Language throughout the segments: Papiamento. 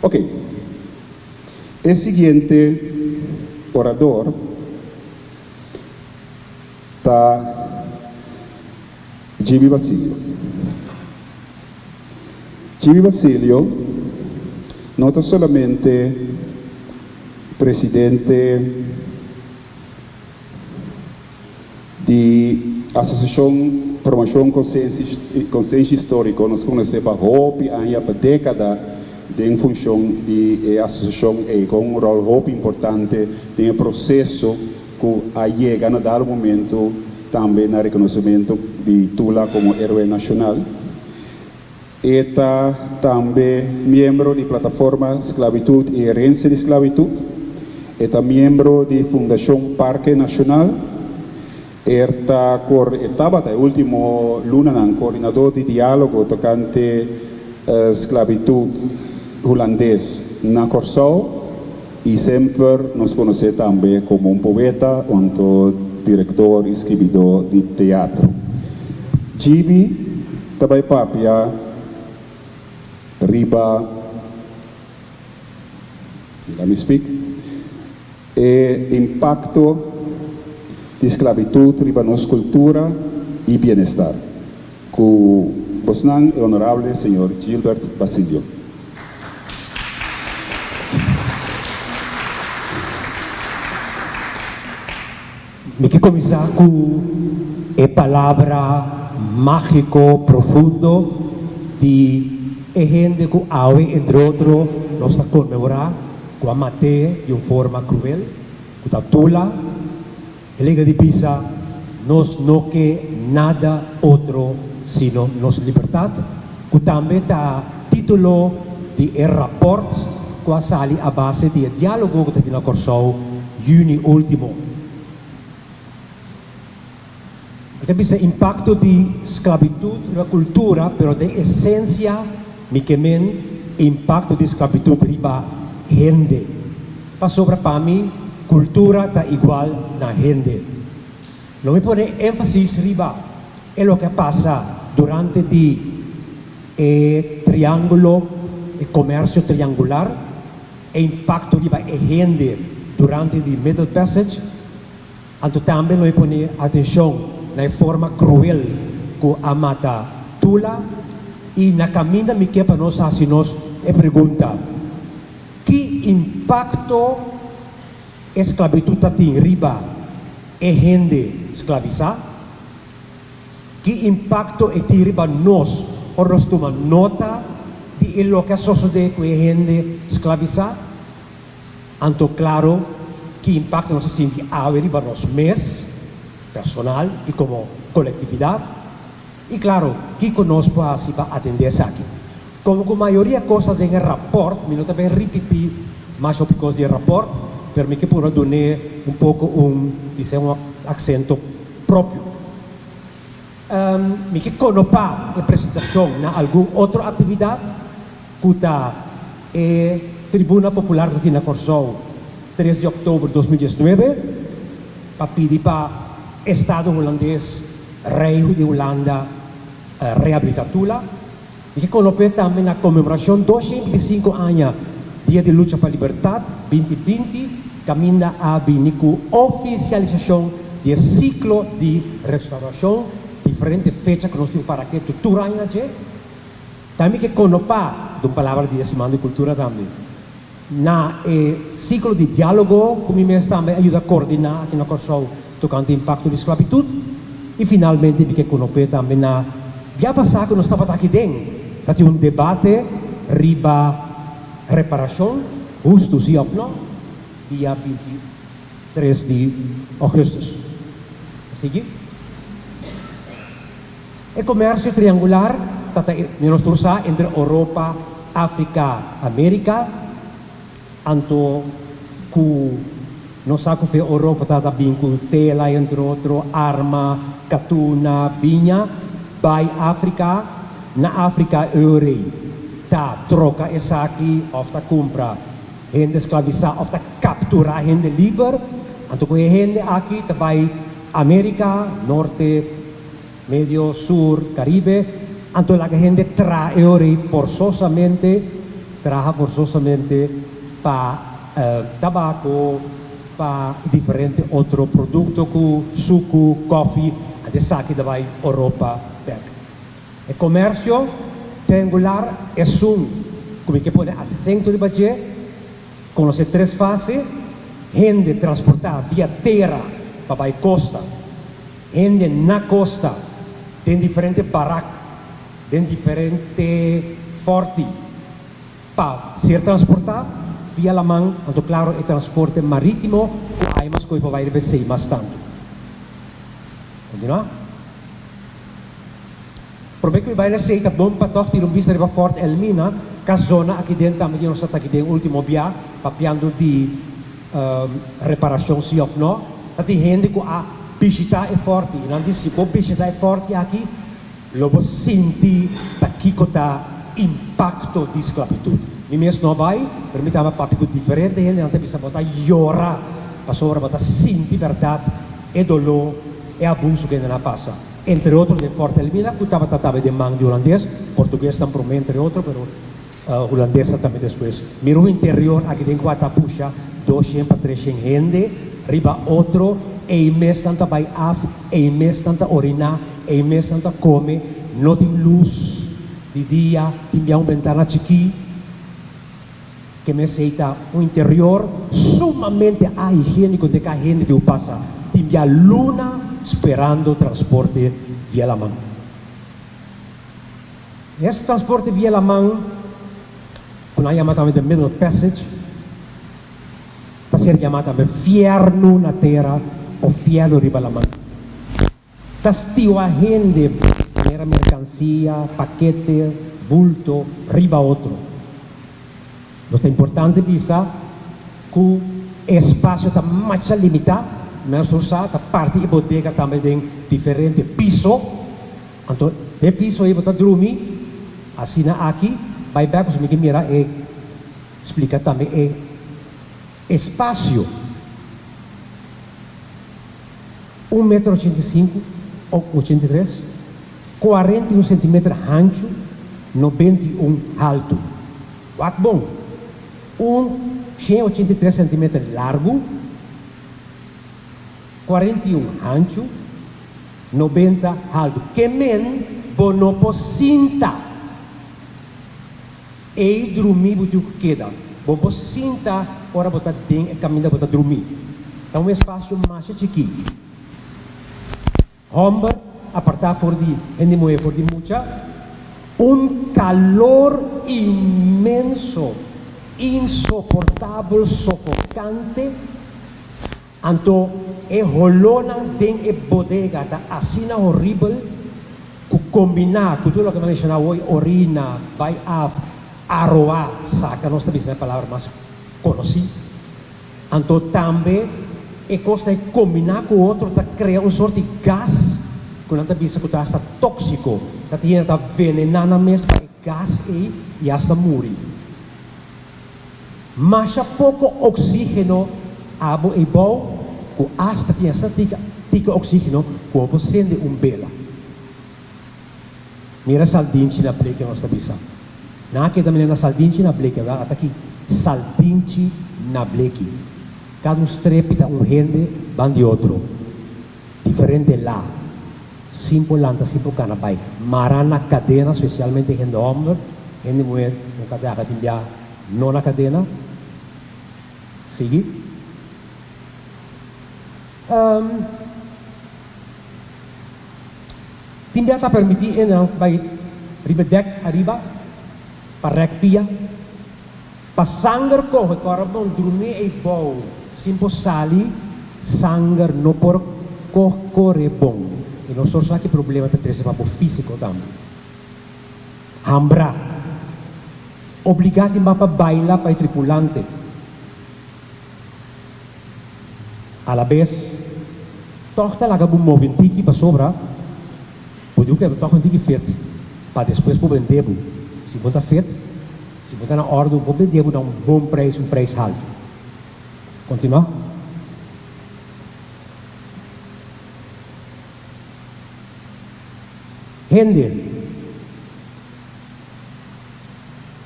Ok. E siguiente orador ta Jimmy Basilio. Jimmy Basilio no ta solamente presidente di Asosiashon Promoshon Konsenshi Históriko, nos konosé pa hopi aña, pa dékada den funshon di e asosiashon ei, ku un ròl hopi importante den e proseso ku a yega na dado momento tambe na rekonosementu di Tula komo héroe nashonal. E ta tambe miembro di Plataforma Sklabitut i Herensia di Sklabitut. E ta miembro di Fundashon Parke Nashonal. Er ta e tabata e ultimo lunanan koordinador di diálogo tokante sklabitut hulandes na Kòrsou i semper nos konosé tambe komo un poeta anto direktor i skibidó di teatro. Gibi ta bai papia riba, let me speak, e impakto di sklabitut riba nos kultura i bienestar. Ku bosnan e Honorable Señor Gilbert Basilio. Mi ke kuminsá ku e palabra mágiko profundo di e hende ku awe entre otro nos ta konmemorá ku a mat'é di un forma kruel, ku ta Tula. E lega di bisa, Nos no ke nada otro sino nos libertat, ku tambe ta título di e rapòrt ku a sali a base di e diálogo ku ta tin na Kòrsou yüni último. Mi ta bisa impakto di sklabitut riba kultura, pero den esensia mi ke men impakto di sklabitut riba hende. Pasobra pa mi kultura ta igual na hende. Lo mi pone énfasis riba e loke a pasa durante di e triángulo, e komersio triangular, e impakto riba e hende durante di Middle Passage. Anto tambe lo e pone atencion na e forma cruel cu a mata Tula y na caminda mi ke pa nos haci nos e pregunta, ki impacto e sclavitud ta tin riba e hende sclavisa? Ki impacto e tin riba nos ora nos tuma nota di e loke a sosode cu e hende sclavisa? Anto claro ki impacto nos a sinti awe riba nos mes, personal y como colectividad. Y claro, kico nos por haci pa atende esaki. Como cu mayoria cos ta den e rapport, mi no ta bay ripiti mas hopi cos di e rapport, pero mi ke purba dun'e un poco un, bis'e un accento propio. Mi ke konopa e presentashon na algun otro aktividat ku ta e Tribuna Popular ku ta tin na Kòrsou tres di òktober 2019 pa pidi pa Estado Hulandes, Rei di Hulanda, rehabilitá Tula. Mi ke konop'é tambe na konmemorashon 225 aña Dia di Lucha pa Libertat 2020 kaminda a bini ku ofisialisashon di e siklo di restaurashon, diferente fecha ku nos tin para ke tur aña na dje. Tambe mi ke konopá, dun palabra di e Siman di Kultura tambe, na e siklo di diálogo ku mi mes tambe a yuda koordiná aki na Kòrsou tokante impakto di sklabitut. I finalmente mi ke konop'é tambe na bia pasá ku nos tabata aki den ta tin un debate riba reparashon, hustu si òf nò, dia 23 di ògùstùs. Sigui. E komersio triangular ta ta menos tur sa entre Oropa, Afrika, Amerika, anto ku nos sa ku fe Oropa ta ta bin ku tela entre otro, arma, katuna, biña, bai Afrika, na Afrika eurei ta troka esaki òf ta kumpra hende sklavisá òf ta kapturá hende liber, anto ku e hende aki ta bai. Amérika, Norte, Medio, Sur, Karibe, anto laga hende traha e ora ei forsosamente, traha forsosamente pa tabako, pa diferente otro produkto ku suku, kòfi, anto esaki ta bai Oropa bèk. E komersio triangular esun ku mi ke pone aksento riba dje, konosé tres fase, hende transportá via tera pa bai kosta, hende na kosta den diferente barak, den diferente fòrti pa ser transportá via laman, anto klaro e transporte marítimo ku aimas koe pa bai riba esei mas tantu. Kontinuá. Promé ku e bai na esei ta bon pa tòg tira un bista riba Fort Elmina, ka zona aki den tambe di nos ta aki den último bia papiando di reparashon si òf nò. Ta tin hende ku a bishitá e fòrti i nan di si bo bishitá e fòrti aki lo bo sinti ta kiko ta impakto di sklabitut. Mi mes no a bai, pero mi tabata papia ku diferente hende, nan ta bisa bo ta yora pasobra bo ta sinti bèrdat e doló, e abuso ku hende nan a pasa. Entre otro den Fort Elmina ku tabata tambe den man di hulandes, portuguesnan promé entre otro, pero hulandesnan tambe despues. Mira un interior aki den kua ta pusha doshen pa treshen hende riba otro, ei mes nan ta bai af, ei mes nan ta oriná, ei mes nan ta kome, no tin lus di dia, tin bia un bentana chikí. Ke mesei ta un interior sumamente ahigiéniko den ka hende di pasa tin bia luna sperando transporte via laman. Es transporte via laman, ku nan yama tambe the Middle Passage, ta ser yamá tambe fièrnu na tera òf fièrnu riba laman. Ta stiwa hende manera merkansia, pakete, bulto riba otro. Nos ta importante bisa ku e espasio ta masha limitá, nos tur sa ta parti e bodega tambe den diferente piso, anto den piso ei bo ta drumi asina aki bai bek pasobra mi ke mira e splika tambe e espasio. Un metro 85 o 83, 41 sentimeter hanchu, 91 haltu. Wak bon, un 183 sentimeter largu, 41 hanchu, 90 haltu. Ke men bo no por sinta ei drumí bo tin ku keda. Bo por sinta ora bo ta den e kaminda bo ta drumí. Ta un espasio masha chikí. Hòmber apartá for di hende muhé for di mucha. Un kalor inmenso, insoportabel, sofokante. Anto e holónan den e bodega ta asina horibel ku kombiná ku tur loke mi a menshoná awor, orina, bai af, aroá, saka, nos ta bisa na e palabra mas konosí. Anto tambe e kos ta e kombiná ku otro ta krea un sort di gas ku nan ta bisa ku ta asta tóksiko, ta tin hende ta venená nan mes pa e gas ei i asta muri. Masha poko oxígeno abo ei bou ku asta tin asa tika tika oxígeno ku bo por sende un bela. Mira saldinchi na bleke nos ta bisa. Nan a keda mira na saldinchi na bleke wèl ata aki saldinchi na bleki. Kada un strepi ta un hende ban di otro. Diferente la. Sin por lanta sin por cana bay. Mara na cadena specialmente hende homber, hende muher no ta daga tin bia no na cadena. Sigui. Tin bia ta permiti hendenan bay riba dek ariba pa rek pia. Pa sanger kohe ku ora bon drumi ei bou sin por sali, sanger no por kore bon i nos tur sa ki problema ta trese pa bo físiko tambe. Hambra. Obligá tin ba pa baila pa e tripulante. Alabes, tòg ta laga bo move un tiki pasobra bo diu keda tòg un tiki fit pa despues bo bende bo. Si bo ta fit, si bo ta na òrdu, bo bende bo na un bon preis, un preis haltu. Kontinuá. Hende,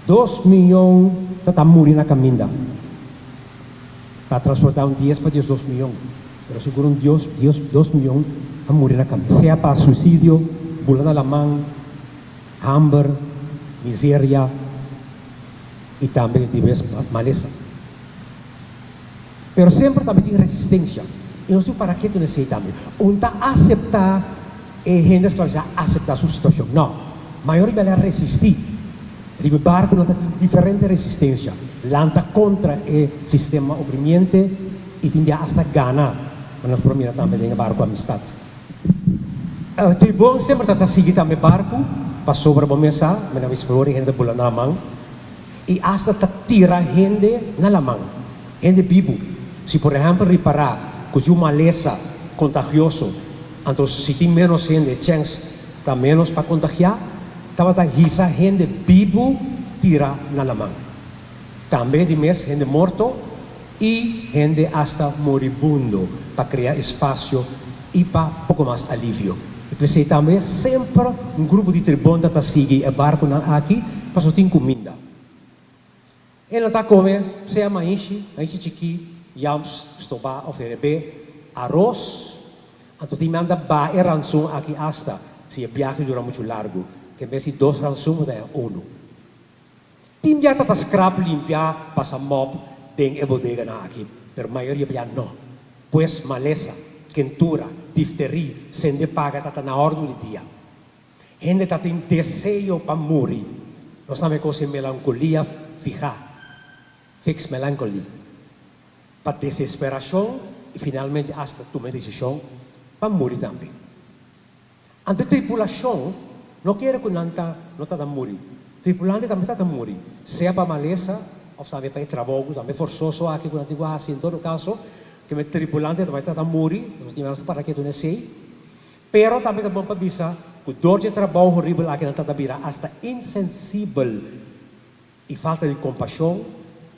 dos miyon ta ta muri na kaminda. Pa transportá un dies pa 12 miyon, pero sigur un dios dios dos miyon a muri na kaminda, sea pa suisidio, bula na laman, hamber, miseria i tambe di bes malesa. Pero semper tambe tin resistencia y nos tin para ketu nesey tambe. Un ta acepta e hende esclavisa acepta su situacion. No. Mayor riba el a resisti. Riba e barco nan ta tin diferente resistencia. Lanta contra e sistema oprimiente y tin bia hasta gana. Ma nos por mira tambe den e barco Amistad. Tribon semper ta ta sigui tambe barco pasobra bo mes sa, mi na wis flor y hende ta bula na laman. I asta ta tira hende na laman, hende bibu. Si por ehèmpel ripará ku tin un malesa kontagioso, anto si tin ménos hende e chèns ta ménos pa kontagiá, tabata hisa hende bibu tira na laman. Tambe di mes hende morto i hende asta moribundo pa krea espasio i pa poko mas alivio. I p'esei tambe semper un grupo di tribonta ta sigui e barkunan aki pasobra tin kuminda. E nan ta kome sea maishi, maishi chikí, yams, stobá òf herebé, aros, anto tin nan ta baha e ransun aki asta si e biahe dura muchu largu, ke en bes di dos ransun bo ta haña unu. Tin bia ta ta skrap limpia pasa mòp den e bodeganan aki, pero mayoria bia no. Pues malesa, kentura, difterí, sende paga ta ta na òrdu di dia. Hende ta tin deseo pa muri. Nos tambe kos e melankolia fihá, fixed melancholy, pa desesperashon i finalmente asta tuma e desishon pa muri tambe. Anto tripulashon no kere ku nan ta no ta ta muri. Tripulante tambe ta ta muri, sea pa malesa òf tambe pa e trabou ku tambe forsoso aki ku nan tin ku hasi. En todo kaso, ku e tripulante tambe ta ta muri, nos tin mester para ketu na esei. Pero tambe ta bon pa bisa ku dor dje trabou horibel aki nan ta ta bira asta insensibel I falta di kompashon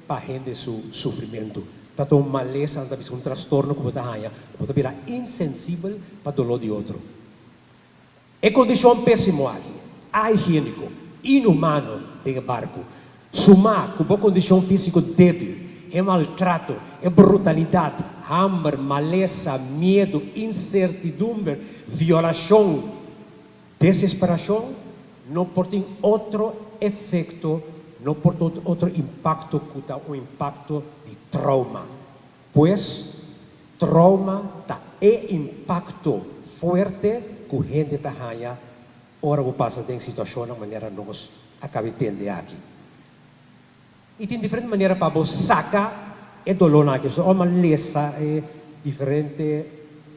pa hende su sufrimentu. Ta ta un malesa, nan ta bisa un trastorno ku bo ta haña, ku bo ta bira insensibel pa doló di otro. E kondishon pésimo aki, ahigiéniko, inhumano den e barku, sumá ku bo kondishon físiko débil, e maltrato, e brutalidat, hamber, malesa, miedu, insertidumber, violashon, Desesperashon no por tin otro efekto, no por tin otro impakto ku ta un impakto di trouma. Pues, trouma ta e impakto fuerte ku hende ta haña ora bo pasa den situashonnan manera nos a kabe tende aki. I tin diferente manera pa bo saka e dolónan aki. So ora mi a lesa e diferente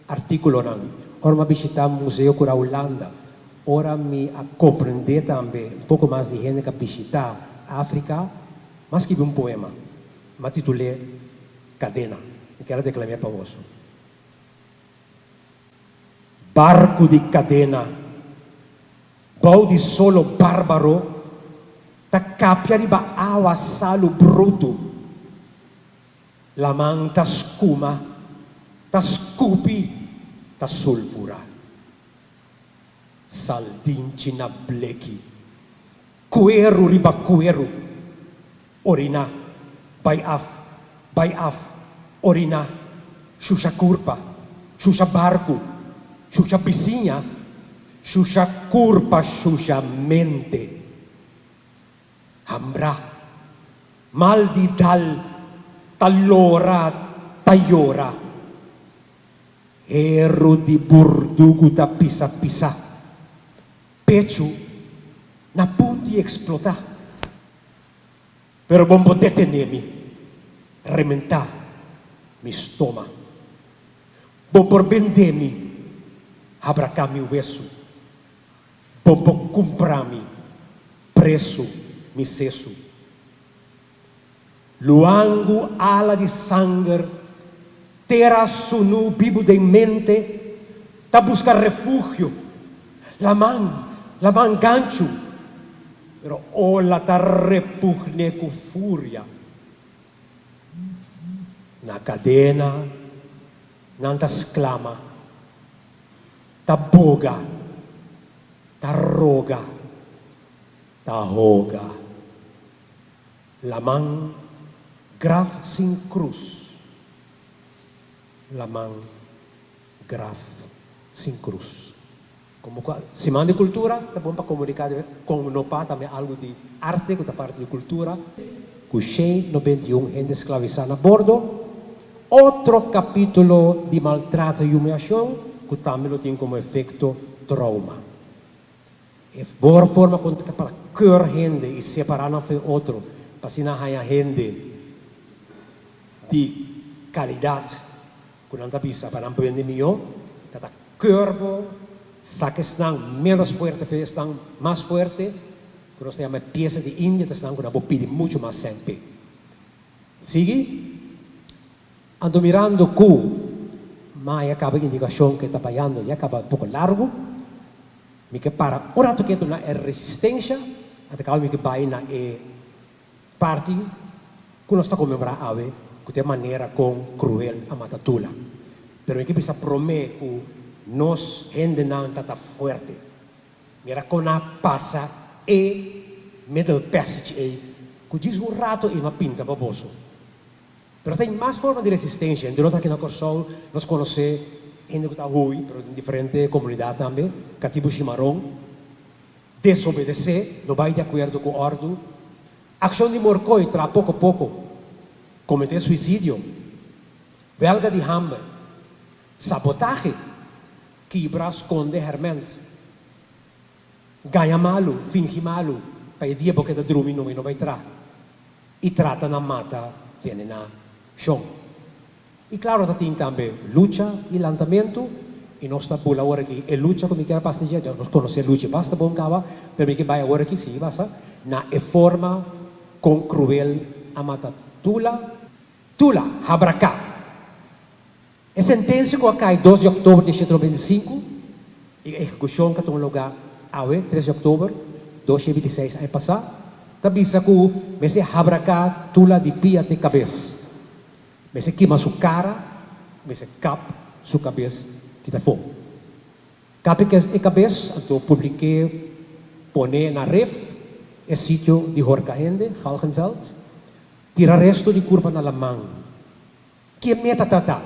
artíkulonan, ora mi a bishitá Museo Kura Hulanda, ora mi a komprendé tambe un poko mas di hende ku a bishitá Afrika, mi a skibi un poema. Mi a titul'é Kadena. Mi kier a deklam'é pa boso. Barku di kadena bou di solo bárbaro ta kapia riba awa salu brutu. Laman ta skuma, ta skupi, ta sulfura. Saldinchi na bleki, kueru riba kueru, oriná, bai af, bai af, oriná, shusha kurpa, shusha barku, shusha bisiña, shusha kurpa, shusha mente. Hambrá, mal di dal, ta lora, ta yora. Heru di burdugu ta pisa pisa, pechu na punti eksplotá. Pero bon bo detené mi, rementá mi stoma. Bo por bendé mi, habraká mi wesu. Bo por kumpra mi, presu mi sesu. Luangu ala di sanger, tera sunu bibu den mente, ta buska refugio, laman, laman ganchu, pero ola ta repugne ku furia. Na kadena nan ta sklama, ta boga, ta. Ta roga, ta hoga. Laman, graf sin krus. Laman, graf sin krus. Komo ku Siman di Kultura ta bon pa komuniká kon no pa tambe algu di arte ku ta parti di kultura. Ku 191 hende sklavisá na bordo, otro kapítulo di maltrato i humiashon ku tambe lo tin komo efekto trouma. E bor forma kon ta pa keur hende i separá nan fo'i otro pa asina haña hende di kalidat ku nan ta bisa pa nan bende mihó, ta ta keur bo saka esnan ménos fuerte fo'i esnan mas fuerte, ku nos ta yama e piesa di India, ta esnan ku nan por pidi muchu mas sèn p'e. Sigui. Anto mirando ku ma ya kaba indikashon ku e ta bayando ya kaba un poko largu, mi ke para un ratu ketu na e resistensha, anto kaba mi ke bai na e parti ku nos ta konmemorá awe ku ta e manera kon kruel a mata Tula. Pero mi ke bisa promé ku nos hendenan ta ta fuerte. Mira kon a pasa e middle passage ei ku djis un ratu ei m'a pinta pa boso. Pero tin mas forma di resistencia. Entre otro aki na Corsou nos conoce hende cu ta hui, pero den diferente comunidad tambe, catibu shimaron, desobedece, no bay di acuerdo cu ordu, accion di morcoy, traha poco poco, comete suicidio, welga di hamber, sabotahe, kibra, sconde herment, gaña malu, fingi malu, pa e dia bo keda drumi no y no bay traha. I trata na mata venená shon. I klaro ta tin tambe lucha i lantamentu, i nos ta bula awor aki e lucha ku mi kier a pasa di dje, nos konosé lucha basta bon kaba, pero mi ke bai awor aki, si basa, na e forma kon kruel a mata Tula. Tula, habraká! E sentensia ku a kai 2 di òktober di 1925 i e ehekushon ku a tuma lugá awe, 3 di òktober, 2026 aña pasá, ta bisa ku mester habraká Tula di pia te kabes, mester kima su kara, mester kap su kabes kita afó. Kap e kabes, anto publik'é pon'é na ref, e sitio di horka hende, Galgenveld, tira resto di kurpa na laman. Ki e meta ta ta?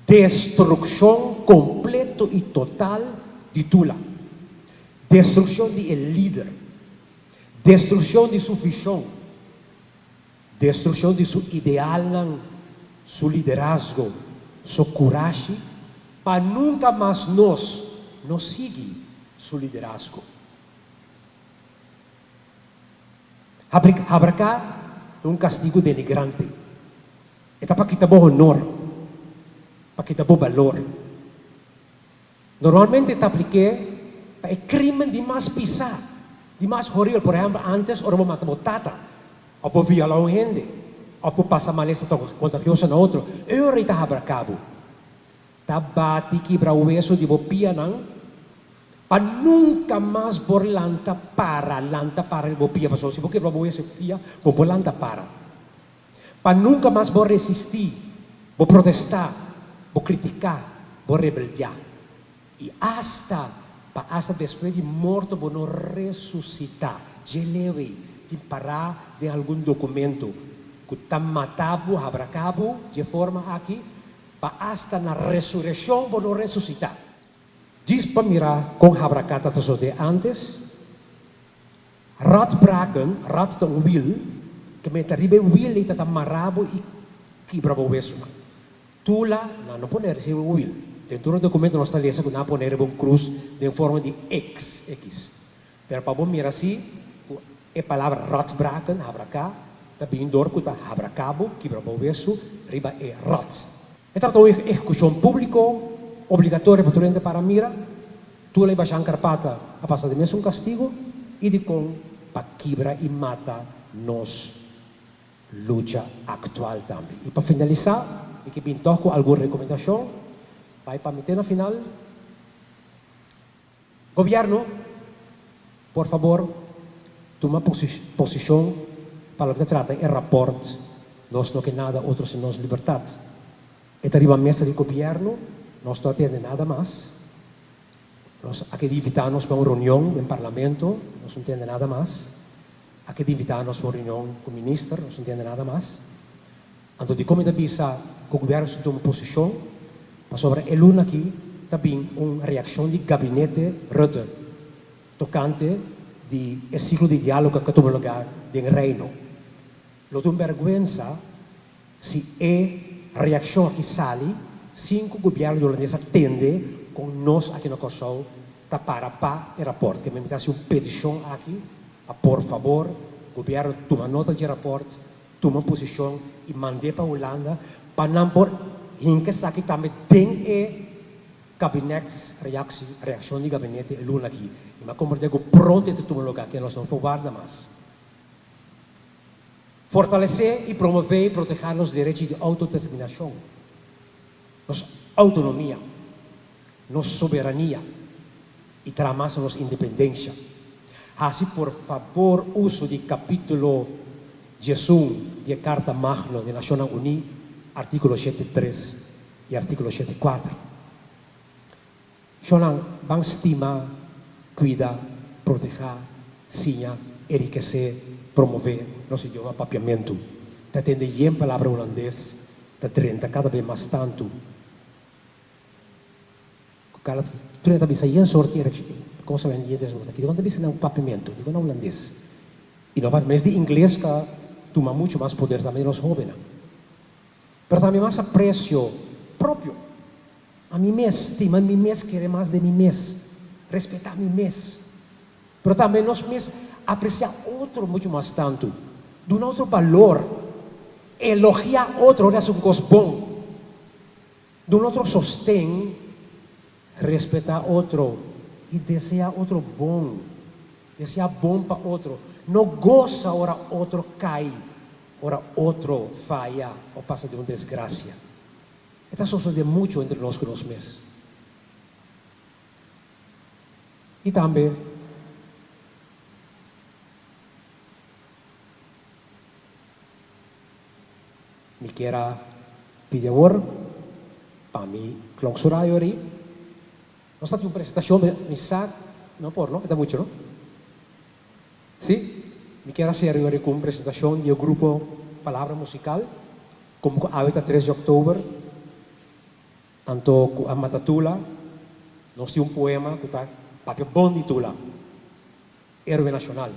Destrukshon kompleto i total di Tula. Destrukshon di e lider. Destrukshon di su vishon. Destrukshon di su idealnan, su liderazgo, su kurashi pa nunka mas nos no sigui su liderazgo. Habraká ta un kastigu denigrante. E ta pa kita bo honor, pa kita bo balor. Normalmente ta aplik'é pa e krímen di mas pisá, di mas horibel. Por ehèmpel, ántes ora bo mata bo tata, òf bo violá un hende, òf bo pasa malesa kontagioso na otro, e ora ei ta habraká bo. Ta bati kibra weso di bo pianan pa nunka mas bo lanta para, lanta para di bo pia, pasobra si bo kibra bo weso di pia, bo por lanta para. Pa nunka mas bo resistí, bo protestá, bo kritiká, bo rebeldiá. I asta pa asta despues di morto bo no resusitá. Dje leu ei tin pará den algun dokumento ku ta mata bo, habraká bo dje forma aki, Pa asta na resureccion bo no resucita. Djis pa mira con habracata ta sosode antes. Radbraken, rad ta un wiel, ke meta riba e wiel ei ta ta mara bo i kibra bo wesonan. Tula, nan no pone riba un wiel. Den tur e documento nos ta lesa cu nan a pone riba un cruz den forma di X, equis. Pero pa bo mira si ku e palabra rotbraken, habraká, ta bini dor ku ta habraká bo, kibra bo wesu riba e rot. E trata un ehekushon públiko obligatorio pa tur hende para mira. Tula i Bashan Karpata a pasa di mesun kastigu i dikon pa kibra i mata nos lucha aktual tambe. I pa finalisá mi ke bin tòg ku algun rekomendashon. Bai pa mi te na final. Gobierno, por fabor tuma posicion pa loke ta trata e raport Nos no ke nada otro sin nos libertad. E ta riba mesa di gobierno, nos no a tende nada mas. Nos a keda invitá nos pa un reunion den Parlamento, nos no tende nada mas. A keda invitá nos pa un reunion ku minister, nos no tende nada mas. Anto dikon mi ta bisa ku gobièrnu mester tuma posishon? Pasobra e luna aki ta bin un reakshon di gabinete Rutte tokante di e siklo di diálogo ku a tuma lugá den Reino. Lo ta un bèrgwensa Si e reakshon aki sali sin ku gobièrnu di Holandes a tende kon nos aki na Kòrsou ta para pa e rapòrt. Ke mi ta hasi un petishon aki pa por fabor gobièrnu tuma nota dje rapòrt, tuma posishon i mand'é pa Hulanda pa nan por hinka esaki tambe den e kabinetsreaksi, reakshon di gabinete e luna aki. I mi a komprendé ku pronto e ta tuma lugá ke nos no por warda mas. Fortalesé i promové i protehá nos derechi di outodeterminashon, nos outonomia, nos soberania i traha mas na nos independensha. Hasi por fabor uso di kapítulo 11 di e Karta Magno di Nashonnan Uní, artíkulo 73 i artíkulo 74. Shonnan ban stima, kuida, protehá, siña, enrikesé, promové nos idioma Papiamentu. Ta tende yen palabra hulandes ta drenta kada be mas tantu. Ku kala tur ta bisa yen sorti kosa yen yen ta kiko ta bisa nan Papiamentu, dikon nan hulandes. I no mes di ingles ka tuma muchu mas poder tambe di nos hóbennan. Pero tambe mas apresio propio. A mi mes, stima mi mes, kere mas den mi mes, respetá mi mes. Pero tambe nos mes apresiá otro muchu mas tantu, duna otro balor, elogiá otro ora hasi un kos bon, duna otro sosten, respetá otro i deseá otro bon, deseá bon pa otro. No gosa ora otro kai, ora otro faya o pasa den un desgrasia. E ta sosodé muchu entre nos ku nos mes. I tambe mi kier a pidi awor pa mi clausurá yori. Nos ta tin un presentashon, mi sa no por no, e ta muchu no. Sí, mi kier a sera yori ku un presentashon di e grupo Palabra Musical. Como cu awe ta 3 di october, anto cu a mata Tula, nos tin un poema cu ta papia bon di Tula, héroe nacional.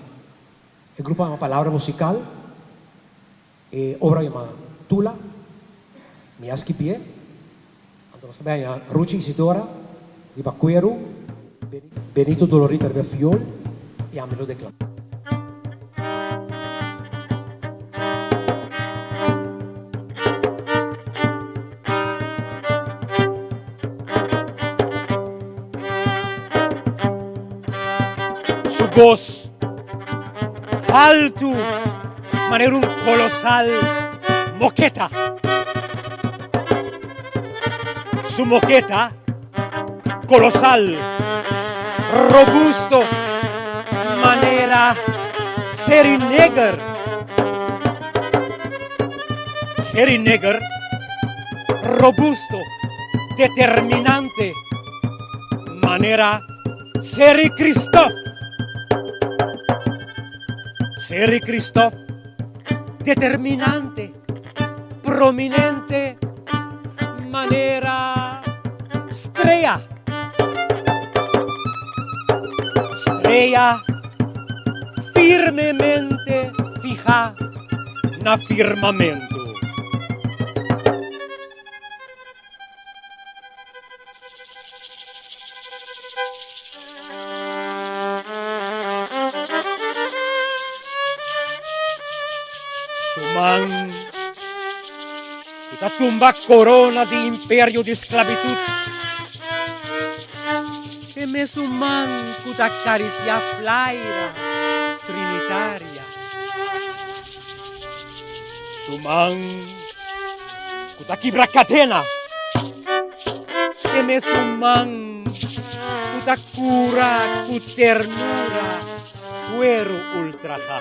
E grupo a yama Palabra Musical, e obra yama Tula, mi a skibié, anto nos ta bay haña Ruchi Isidora riba cuero, Benito Dolorita riba fiol y ami lo declama. Su bos haltu manera un kolosal moketa. Su moketa kolosal, robusto manera seri neger. Seri neger, robusto, determinante manera seri Kristof. Seri Kristof, determinante, prominente manera strea. Strea firmemente fihá na firmamentu. Su man ku ta tumba korona di imperio di sklabitut, e mesun man ku ta karisiá flaira trinitaria. Su man ku ta kibra kadena, e mesun man ku ta kura ku ternura kueru ultrahá.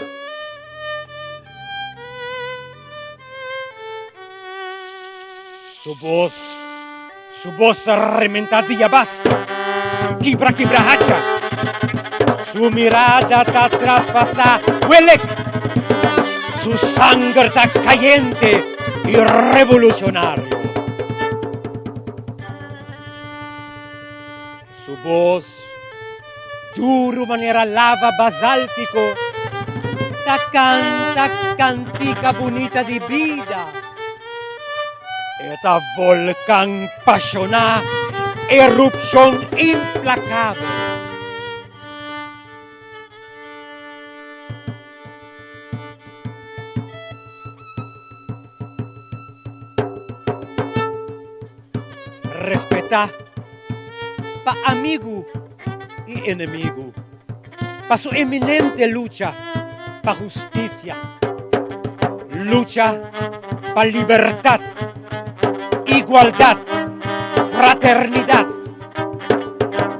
Su bos, su bos a rementá di abas. kibra kibrahacha. Su mirada ta traspasá welek. Su sanger ta kayente i revolushonario. Su bos, duru manera lava basáltiko, ta kanta kantika bunita di bida. E ta volkan pashoná, erupshon implakabel. Respetá pa amigu i enemigu, pa su eminente lucha pa hustisia, lucha pa libertat, igualdat, fraternidat,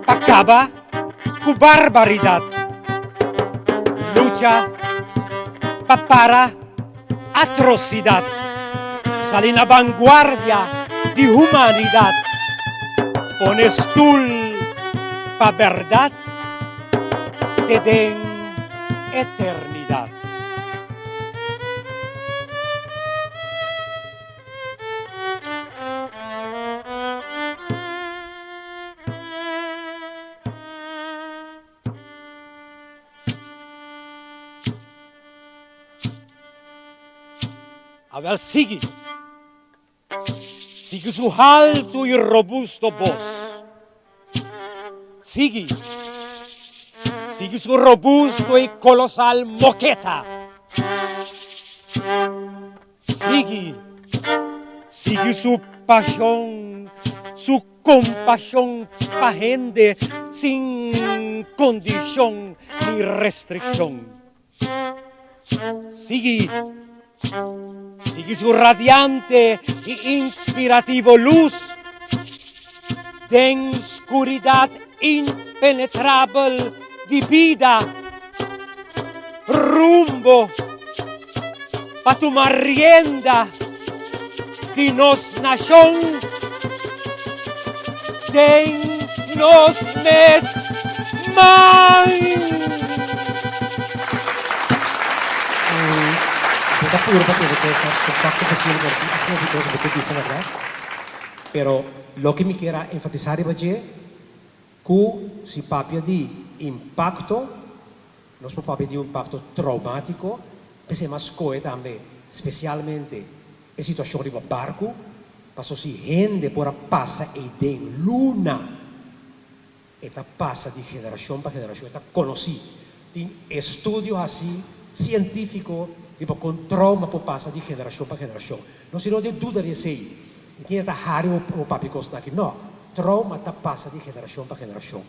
pa kaba ku barbaridat, lucha pa para Atrocidad sali na vanguardia di humanidad, pone stul pa berdad te den eternidad. Awel sigui. Sigui su haltu i robusto bos. Sigui. Sigui su robusto i kolosal moketa. Sigui. Sigui su pashon, su kompashon pa hende sin kondishon ni restrikshon. Sigui, sigui su radiante i inspirativo lus den skuridat impenetrabel di bida, rumbo pa tuma rienda di nos nashon den nos mes man. Bo ta purba kere ku ta kompakto posibel ku tin asina di kos bo por bisa bèrdat, pero loke mi kier a enfatisá riba dje ku si papia di impakto Nos por papia di un impakto traumátiko, p'esei mas skohe tambe spesialmente e situashon riba barku, paso si hende por a pasa ei den luna, e ta pasa di generashon pa generashon, e ta konosí. Tin estudio hasí sientífiko riba kon trauma por pasa di generashon pa generashon. Nos tin no den duda di esei, i tin e ta hari bo papia kosnan aki. No, trauma ta pasa di generashon pa generashon.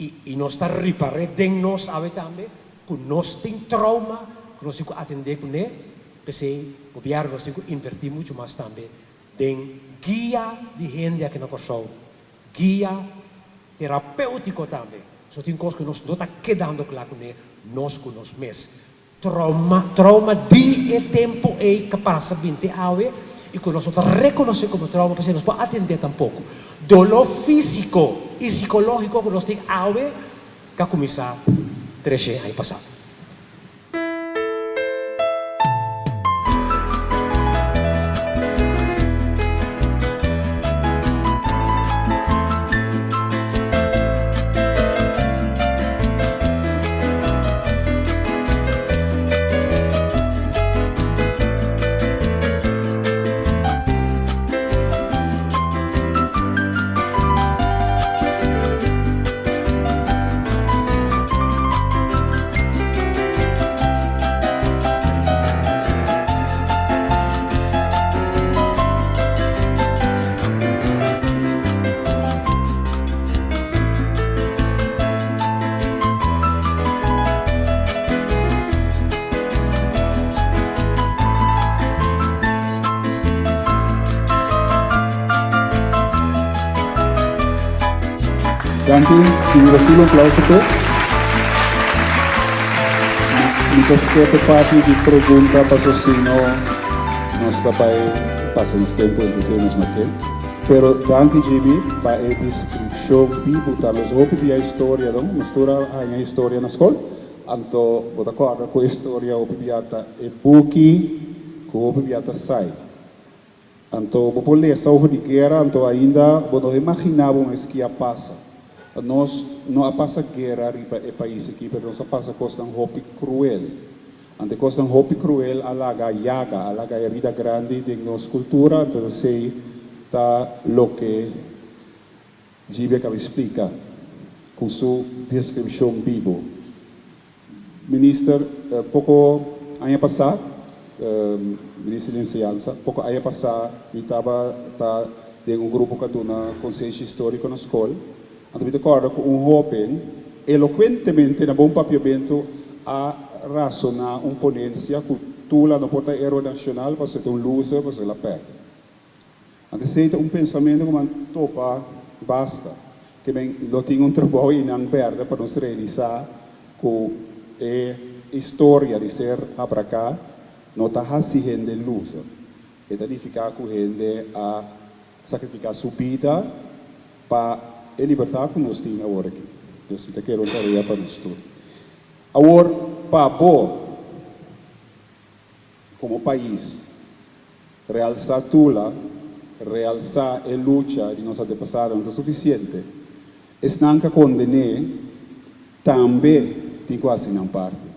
I i nos ta ripar'é den nos awe tambe ku nos tin trauma ku nos tin ku atendé kuné. P'esei gobièrnu nos tin ku invertí muchu mas tambe den guia di hende aki na Kòrsou, guia terapéutiko tambe. So tin kos ku nos no ta kedando kla kuné nos ku nos mes. Trauma, trauma di e tempu ei ka pasa binti awe i ku nos no ta rekonosé komo trauma p'esei nos por atendé tampoko. Doló físiko i sikológiko ku nos tin awe ka kuminsá treshe aña pasá. Danki y mi recibi un aplauso p'e. Mi ta skep e parti di pregunta paso si no nos ta bay pasa nos tempo, es decir nos no ke. Pero danki Jimmy pa e descripcion. deskripshon bibu ta los hopi bia historia don, nos tur a haña historia na skol, anto bo ta kòrda ku e historia hopi bia ta e buki ku hopi bia ta sai. Anto bo por lesa over di guera, anto ainda bo no imaginá bo mes ki a pasa. Nos no a pasa guera riba e pais aki, pero nos a pasa kosnan hopi kruel. Anto e kosnan hopi kruel a laga yaga, a laga herida grandi den nos kultura, anto esei ta loke Gibi a kaba di splika ku su deskripshon bibo. Minister, poko aña pasá, Minister di Enseñansa, poko aña pasá mi tabata den un grupo ku a duna konsenshi históriko na skol. Anto mi ta kòrda ku un hóben elokuentemente na bon papiamentu a rasoná un ponensia ku Tula no por ta héroe nashonal pasobra e ta un loser pasobra el a pèrdè. Anto esei ta un pensamentu ku mi a topa basta. Ke men lo tin un trabou i nan pèrdè pa nos realisá ku e historia di ser habraká no ta hasi hende loser. E ta nifiká ku hende a sakrifiká su bida pa e libertat ku nos tin awor aki. Dus mi ta kere un tarea pa nos tur. Awor pa bo komo pais realsá Tula, realsá e lucha di nos antepasadonan ta sufisiente. Esnan ku a konden'é tambe tin ku hasi nan parti.